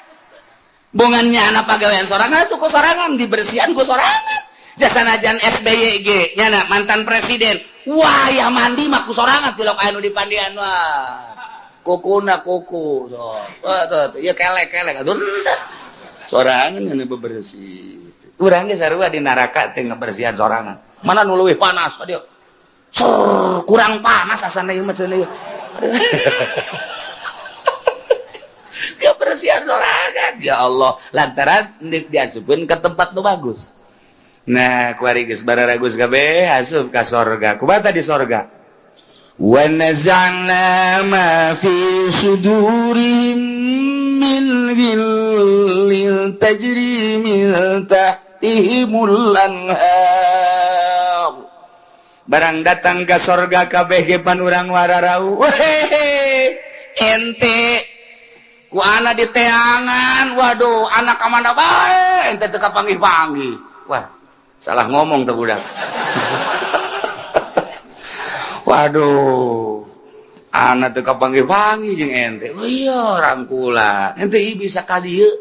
bongan nyana pagawean sorangan atuh ku sorangan dibersihan ku sorangan jasa najan SBY ge nyana mantan presiden wah ya mandi mah ku sorangan tilok anu dipandian wah kukuna kuku so tuh ya kelek kelek aduh sorangan anu bebersih urang ge sarua di neraka teh ngebersihan sorangan mana nu leuwih panas aduh kurang panas asana ieu mah cenah kebersihan sorangan ya Allah lantaran deuk diasupkeun ke tempat nu bagus. Nah, kuari geus bararagus kabeh asup ka sorga. Kumaha di sorga? Wa naza'na ma fi sudurihim min ghillin tajri min tahtihimul anhar. Barang datang ka sorga kabeh ge pan urang wararau. Wehehe, ente ku ana di teangan, waduh, anak ka mana bae ente teu kapanggih-panggih. Wah, salah ngomong tuh budak. Waduh, anak teu kapanggih-panggih jeung ente. Oh iya, rangkula. Ente ieu bisa ka dieu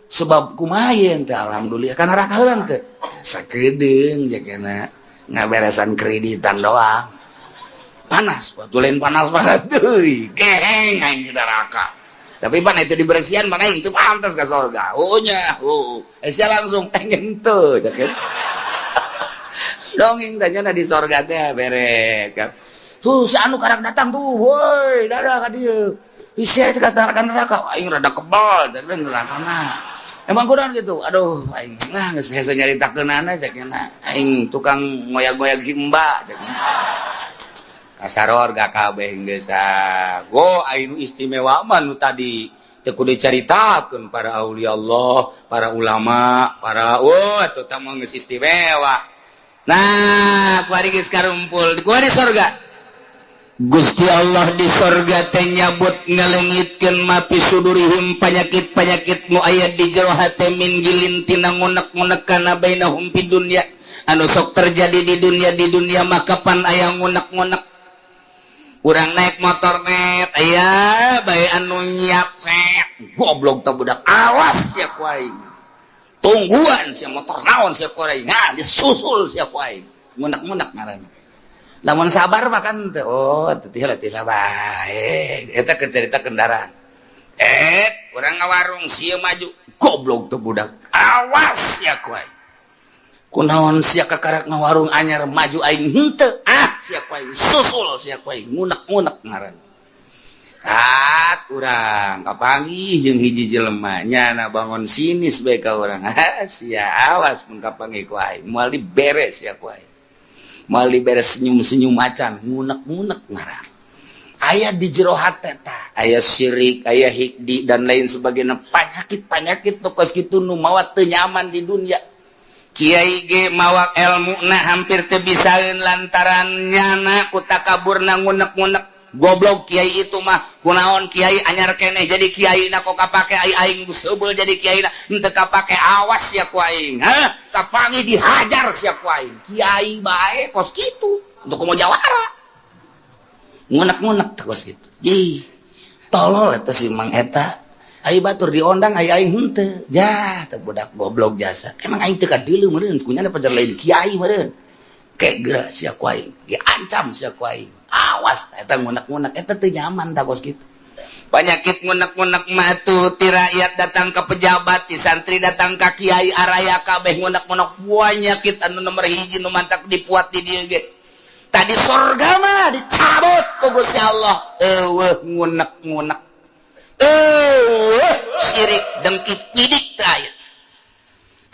sebab kumaha ente alhamdulillah kana neraka heula teu. Sakedeung jakena ngaberesan kreditan doang. Panas, waktu lain panas-panas deui. Geheng aing di neraka. Tapi pan itu dibersihan mana itu pantas ke surga. Oh nya, oh. Sia langsung pengen tuh jaket. Dongeng tanya di sorga teh beres kan. Tuh si anu karak datang tuh, woi, dadah ka dieu. Sia teh ka neraka, aing rada kebal, cek neraka na. Emang kurang gitu. Aduh, aing nah geus hese nyaritakeunana cek na. Aing tukang ngoyag-ngoyag si Mbak cek. Kasaror gak kabeh geus tah. Go aing istimewa mah nu tadi teu kudu dicaritakeun para aulia Allah, para ulama, para wah atuh tah mah geus istimewa. Nah, kuari geus karumpul, kuari sorga. Gusti Allah di sorga teh nyabut ngalengitkeun mapi sudurihim panyakit-panyakit nu aya di jero hate min gilin tina ngunek-ngunek kana bainahum fid dunya anu sok terjadi di dunia maka pan aya ngunek-ngunek. Urang naik motor net aya bae anu nyiap set goblok teh budak awas sia ku aing tungguan sia motor naon sia ku aing nah disusul sia ku aing ngunek-ngunek ngaranna. Lamun sabar mah kan teu oh teu tila bae eta keur carita kendaraan urang ngawarung sia maju goblok teh budak awas sia ku aing kunaon sia kakarak ngawarung anyar maju aing henteu ah sia ku aing susul sia ku aing ngunek-ngunek ngaran. Tat urang kapanggih jeung hiji jelema nyana bangun sinis bae ka urang ah sia awas mun kapanggih ku aing moal diberes sia ku aing moal diberes senyum-senyum macan ngunek-ngunek ngaran. Aya di jero hate tah, aya syirik, aya hiqdi, dan lain sebagainya, penyakit-penyakit nu kos kitu nu mawa teu nyaman di dunia. Kiai ge mawa ilmu na hampir teu bisaeun lantaran nyana ku takaburna, ngunek-ngunek, "Goblok kiai itu mah, kunaon kiai anyar keneh jadi kiai na, kok kapake ai aing seubeuh jadi kiai na henteu kapake. Awas ya ku aing, ha kapangi dihajar sia ku aing." Kiai bae kos kitu, untuk mau jawara ngunek-ngunek kos kitu. Ih, tolol eta si Mang eta. Ai batur diondang, ai aing henteu. Ja teu, budak goblok jasa. Emang aing teu kadeuleu meureun kunyana pajar lain kiai meureun. Kek geura sia ku aing, diancam sia ku aing. Awas eta ngunek-ngunek eta teu nyaman tah kos kitu. Penyakit ngunek-ngunek mah tuh ti rakyat datang ke pejabat, ti santri datang ke kiai, araya kabeh ngunek-ngunek. Penyakit anu nomor hiji nu mantak dipuat di dieu ge. Tadi sorga mah dicabut ku Gusti Allah, eueuh ngunek-ngunek, eueuh syirik, dengki, nyidik teu aya.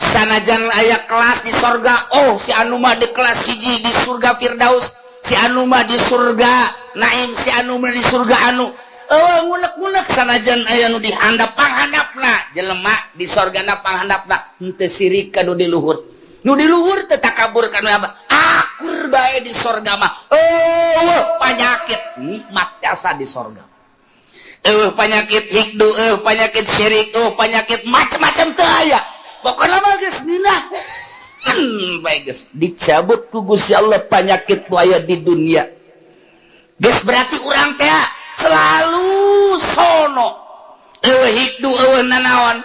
Sanajan aya kelas di sorga, oh, si anu mah di kelas hiji di surga Firdaus, si anu mah di surga Naim, si anu mah di surga anu, eueuh ngunek-ngunek. Sanajan aya nu dihandap, panghandapna jelema di sorgana, panghandapna henteu sirik ka nu di luhur, nu di luhur teu takabur ka nu apa, akur bae di sorga mah. Eueuh panyakit, nikmat jasa di sorga. Eueuh panyakit hiqdu, eueuh panyakit syirik, eueuh panyakit macam-macam teu aya. Pokokna mah geus ngeunah bae, geus dicabut ku Gusti Allah panyakit nu aya di dunia. Geus berarti urang teh selalu sono, eueuh hiqdu, eueuh nanaon,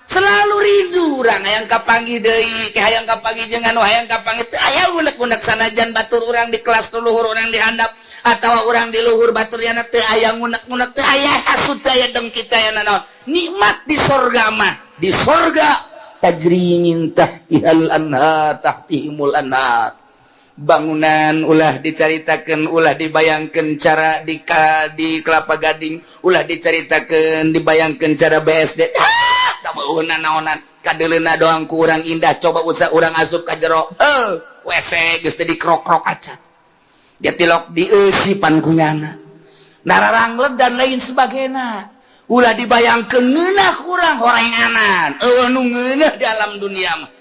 selalu rindu urang, hayang kapanggih deui, hayang kapanggih jeung anu hayang kapanggih, teu aya unek-unek. Sanajan batur urang di kelas luhur, urang di handap atawa urang di luhur batur yana, teu aya ngunek-ngunek, teu aya hasud, teu aya dengki, teu aya nanaon. Nikmat di sorga mah. Di sorga tajri min tahtihal anhar, tahtihimul anhar. Bangunan ulah dicaritakan, ulah dibayangkan cara di Kelapa Gading, ulah dicaritakan, dibayangkan cara BSD. Ah, naonan kadeleuna doang kurang indah. Coba usah urang asup ka jero, eh, WC geus teu dikrok-krok acan dia tilok dieusipan kunyana nararangled dan lain sebagainya. Ulah dibayangkeun ngeunah kurang horenganan, eueuh nu ngeunah di alam dunia mah.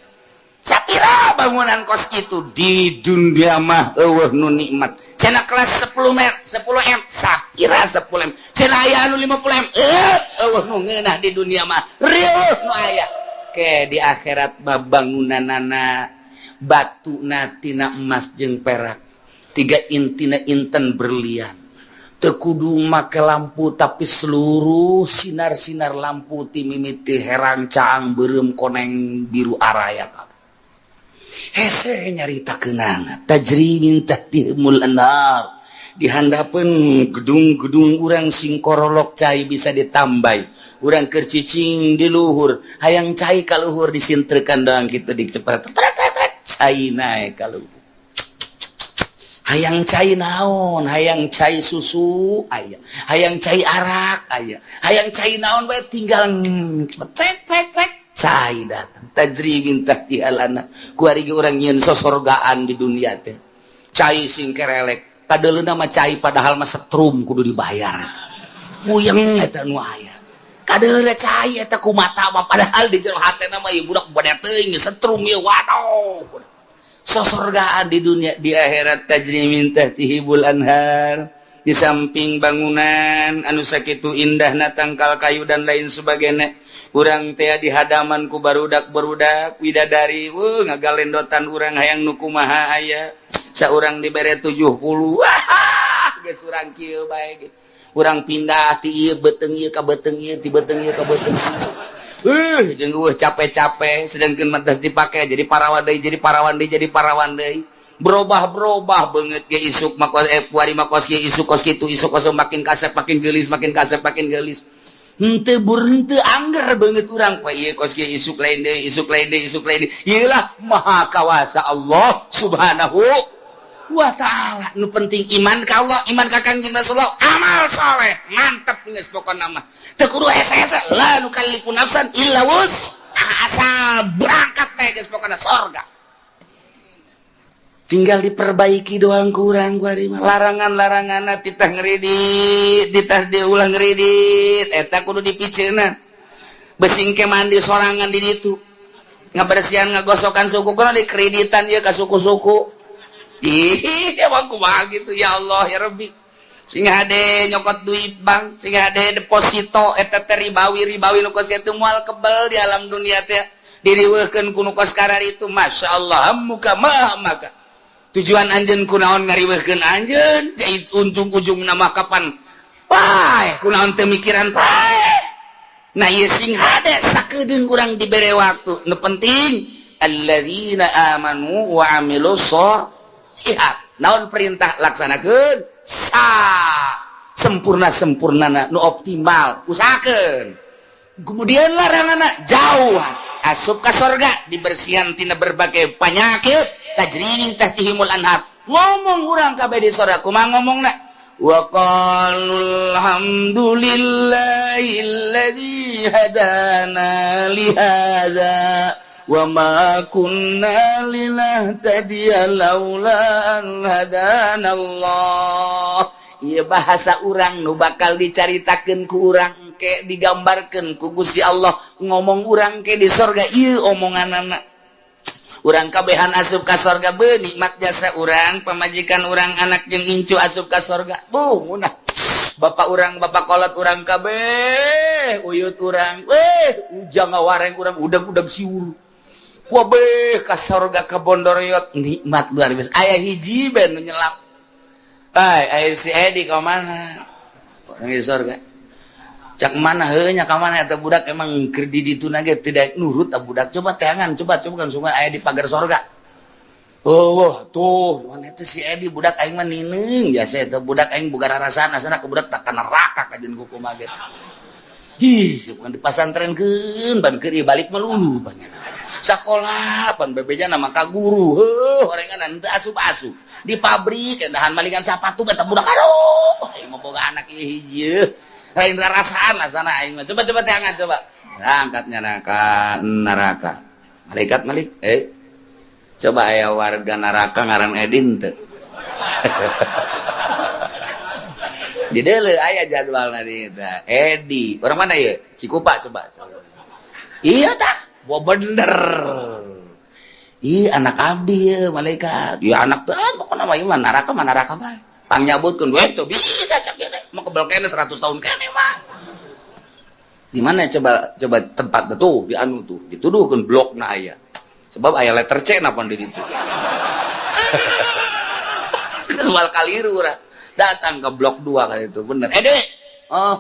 Sapira bangunan kos kitu di dunia mah eueuh nu nikmat. Cenah kelas 10 m, 10 m, sapira 10 m, cenah aya anu 50 m, eh, eueuh nu ngeunah di dunia mah, rieuh nu aya. Ke di akhirat mah bangunanana batuna tina emas jeung perak, tiga intina inten berlian. Teu kudu make lampu, tapi seluruh sinar-sinar lampu ti mimiti herang, caang, beureum, koneng, biru, araya kabeh. Hese nyarita kenangan tajri min tahtihimul anhar. Di handapeun gedung-gedung urang sing korolok, cai bisa ditambah. Urang keur cicing di luhur, hayang cai ka luhur, disintrekan doang kitu, dicepet cai naik ka luhur. Hayang cai naon, hayang cai susu aya, hayang cai arak aya, hayang cai naon bae, tinggal tek tek tek, cai datang. Tajri min tahtihal anhar. Kuari ge urang nyieun sosorgaan di dunia teh, cai sing kerelek, kadeuleuna mah cai, padahal mah setrum kudu dibayar. Puyeng eta nu aya. Kadeuleuna cai eta ku mata mah, padahal di jero hatena mah, ieu budak bade teuing setrum ieu. Waduh, sosorgaan di dunia. Di akhirat tajri min tahtihimul anhar. Di samping bangunan anu sakitu indahna, tangkal kayu dan lain sebagainya, urang teh di hadaman ku barudak barudak widadari, wuh, ngagalendotan urang, hayang nu kumaha aya. Saurang dibere 70, wah, geus urang kieu bae ge. Urang pindah ti ieu beuteung ieu ka beuteung ieu, ti beuteung ieu ka beuteung ieu. Jeung eueuh capek-capek, sedangkan matas dipake jadi parawan deui, jadi parawan deui, jadi parawan deui, berubah-berubah beungeut ge. Isuk mah kos, eh, puari mah kos kieu, isuk kos kitu, isuk kos, makin kasep makin geulis, makin kasep makin geulis. Henteu bur henteu angger beungeut urang, poe ieu kos kieu, isuk lain deui, isuk lain deui, isuk lain deui. Ieu lah maha kawasa Allah Subhanahu wa Ta'ala. Nu penting iman ka Allah, iman ka Kangjeng Rasulullah, amal soleh, mantep geus pokona mah. Teu kudu hese-hese, la nukallifu nafsan illa wus, asal berangkat bae geus pokona sorga. Tinggal diperbaiki doang kurang kuari mah. Larangan-larangan titah ngeridit, titah diulang ngeridit, eta kudu dipiceuna. Besing ke mandi sorangan di ditu. Ngabersihan, ngagosokan suku kudu dikreditan ieu ka suku-suku. Ih, emang kumaha gitu, ya Allah ya Rabbi. Sing hade nyokot duit bank, sing hade deposito, eta teh ribawi ribawi nu kos kitu moal kebel di alam dunia teh. Diriweuhkeun ku nu kos itu, Masya Allah, muka mah maka. Tujuan anjeun kunaon ngariweuhkeun anjeun? Jadi ujung-ujung nama kapan? Paeh, kunaon teu mikiran paeh? Nah, ieu sing hade sakedeung urang dibere waktu. Nu penting alladzina amanu wa amilus sholihat. Naon perintah, laksanakeun sa sempurna sempurnana, nu optimal usahakeun. Kemudian larangan jauh, asup ka sorga, dibersihan tina berbagai penyakit, tajri min tahtihimul anhar. Ngomong urang kabeh di sorga kumaha ngomongna? Wa qalu alhamdulillahilladzi hadana li hadza wa ma kunna linahtadiya laula an hadana Allah. Ieu bahasa urang nu bakal dicaritakeun ku urang ke, digambarkeun ku Gusti Allah ngomong urang ke di sorga. Ieu omonganana urang kabehan asup ka sorga, be nikmat jasa urang, pamajikan urang, anak jeung incu asup ka sorga. Buh, munah bapak urang, bapak kolot urang kabeh, uyut urang, eh, ujang ngawareng urang, udang-udang siur. Wabeh ka sorga ka bondoriot, nikmat luar biasa. Aya hiji ben nu nyelap. Ay, aya si Edi ka mana? Orang di sorga. Cak mana heuh nya, ka mana eta budak? Emang keur di ditu ge tidak nurut ta budak. Coba teangan, coba coba kan sungai aya di pagar sorga. Oh, wah, tuh, mana itu si Edi, budak aing mah nineung jasa eta budak aing boga rarasaan asana ke budak tak ka neraka kajeun kumaha ge. Ih, bukan dipasantrenkeun ban keur ieu balik melulu banyak. Sekolah pan bebeja nama ka guru, heuh, orengan teu asup-asup. Di pabrik endahan malingan sapatu eta budak, aduh, aing mah boga anak ieu hiji yeuh. Lain rarasaan asana aing mah. Coba coba teangan coba. Angkatnya neraka neraka. Malaikat malik, eh. Coba aya warga neraka ngaran Edin teu? Di deuleu aya jadwal di eta. Edi, orang mana ya? Cikupa coba. Iya tah, wah bener. Ih, anak abdi ya, malaikat. Ya anak teh pokokna mah ieu mah neraka mah neraka bae. Pangnyabutkeun we teu bisa cak ieu teh. Mau kebel keneh 100 tahun keneh mah. Di mana coba coba tempat tuh di anu tuh dituduhkeun blokna aya. Sebab aya letter C napa di ditu. Soal kaliru urang. Datang ke blok 2 kan itu bener. Eh, Dek. Oh.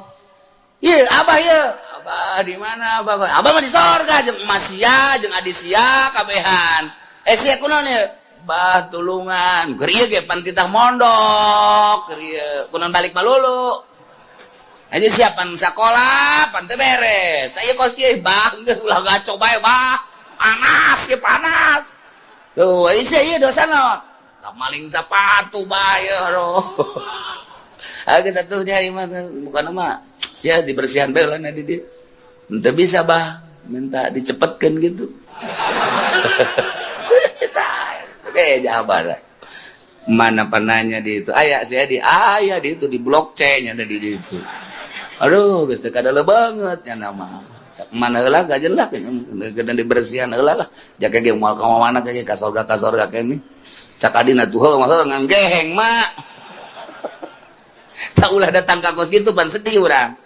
Iya, Abah iya. Abah di mana Abah? Abah mah di sorga jeung emas sia, jeung adi sia kabehan. Eh, sia kunaon ieu? Bah tulungan. Keur ieu ge pan titah mondok, keur ieu kunaon balik malulu. Aja siapan sekolah, pan teu beres. Saya kos kieu, bah geus ulah ngaco bae, bah. Panas ya panas. Tuh, ieu sia ieu dosa naon? Maling sepatu bae, aduh. Agak satunya mah bukan nama sia dibersihan bae lah di dia. Ente bisa bah minta dicepetkan gitu. Bisa. Oke, jawaban. Mana penanya di itu? Aya saya di aya di itu di blok C nya ada di itu. Aduh, geus teu kadala banget nya nama. Mana heula gajen lah gedan dibersihan heula lah. Jaka ge moal ka mana ge ka sorga kene. Cak adina tuh heuh mah heuh nganggeheng mak. Tak ulah datang ka kos gitu ban sedih urang.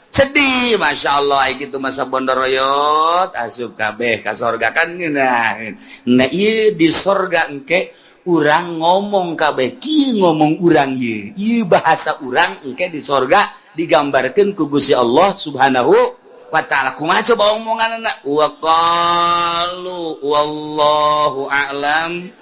Sedih, Masya Allah, gitu masa bondoroyot asup kabeh ka sorga kan ngeunah. Nah, ieu di sorga engke urang ngomong kabeh kieu, ngomong urang ieu. Ieu bahasa urang engke di sorga digambarkeun ku Gusti Allah Subhanahu wa Ta'ala. Kumaha coba omonganna? Wa qalu wallahu a'lam.